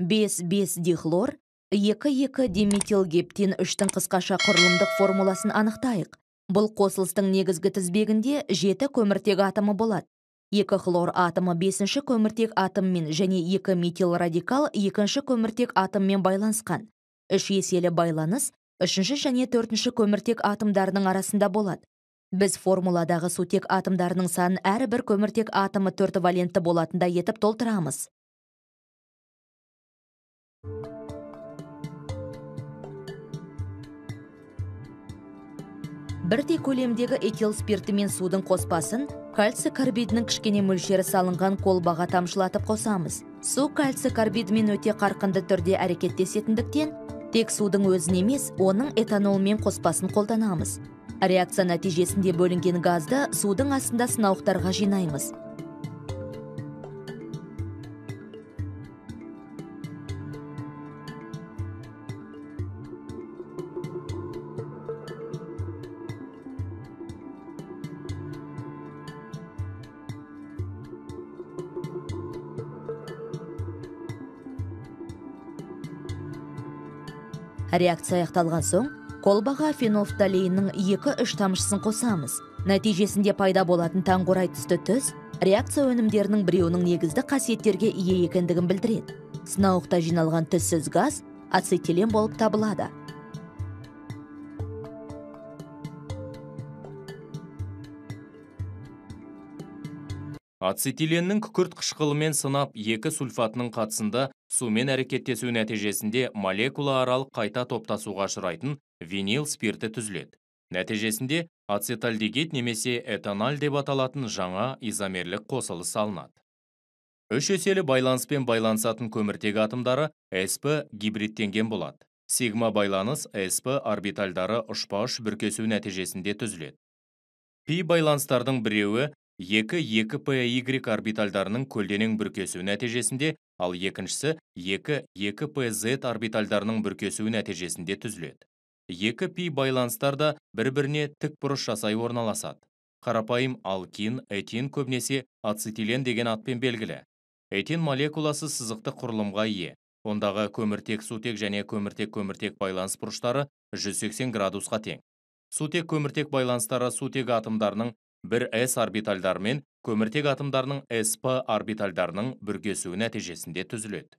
5,5 дихлор, 2,2 диметилгептин 3-тің қысқаша құрылымдық формуласын анықтайық. Бұл қосылыстың негізгі тізбегінде 7 көміртек атомы болады. 2 хлор атомы 5-ші көміртек атоммен және 2 метил радикал 2-ші көміртек атоммен байланысқан. 3 еселі байланыс 3-ші және 4-ші көміртек атомдарының арасында болады. Біз формуладағы сутек атомдарының санын әрбір көміртек атомы 4 валентті болатындай етіп толтырамыз. Бірдей көлемдегі этил спирті мен судың қоспасын кальций карбидінің кішкене мөлшері салынған колбаға тамшылатып қосамыз. Су кальций карбидімен өте қарқынды түрде әрекеттесетіндіктен, тек судың өзін емес, оның этанолмен қоспасын қолданамыз. Реакция нәтижесінде бөлінген газды судың астында сынауықтарға жинаймыз. Реакция аяқталған соң, колбаға фенолфталеиннің 2-3 тамшысын қосамыз. Нәтижесінде пайда болатын таңқурай түсті түс реакция өнімдерінің біреуінің негізді қасиеттерге ие екендігін білдіреді. Сынауықта жиналған түссіз газ ацетилен болып табылады. Ацетиленнің күкірт қышқылымен сынап 2 сульфатының қатысында сумен әрекеттесу нәтижесінде молекула аралық қайта топтасуға ұшырайтын винил спирті түзіледі. Нәтижесінде ацетальдегид немесе этаналь деп аталатын жаңа изомерлік қосылыс алынады. Үш еселі байланыспен байланысатын көміртек атомдары sp гибридтенген болады. Сигма байланыс sp орбитальдары ұшпа-ұш бүркесу нәтижесінде түзіледі. Пи байланыстардың біреуі 2,2py орбитальдарының көлденең бүркесуі нәтижесінде, ал екіншісі 2,2pz орбитальдарының бүркесуі нәтижесінде түзіледі. 2 пи байланыстар да бір-біріне тік бұрыш жасай орналасады. Қарапайым алкин, этин көбінесе ацетилен деген атпен белгілі. Этин молекуласы сызықты құрылымға ие. Ондағы көміртек сутек және көміртек-көміртек байланыс бұрыштары 180 градусқа тең. Сутек көміртек байланыстары сутек атомдарының бір s орбитальдарымен көміртек атомдарының sp орбитальдарының бүркесуі нәтижесінде түзіледі.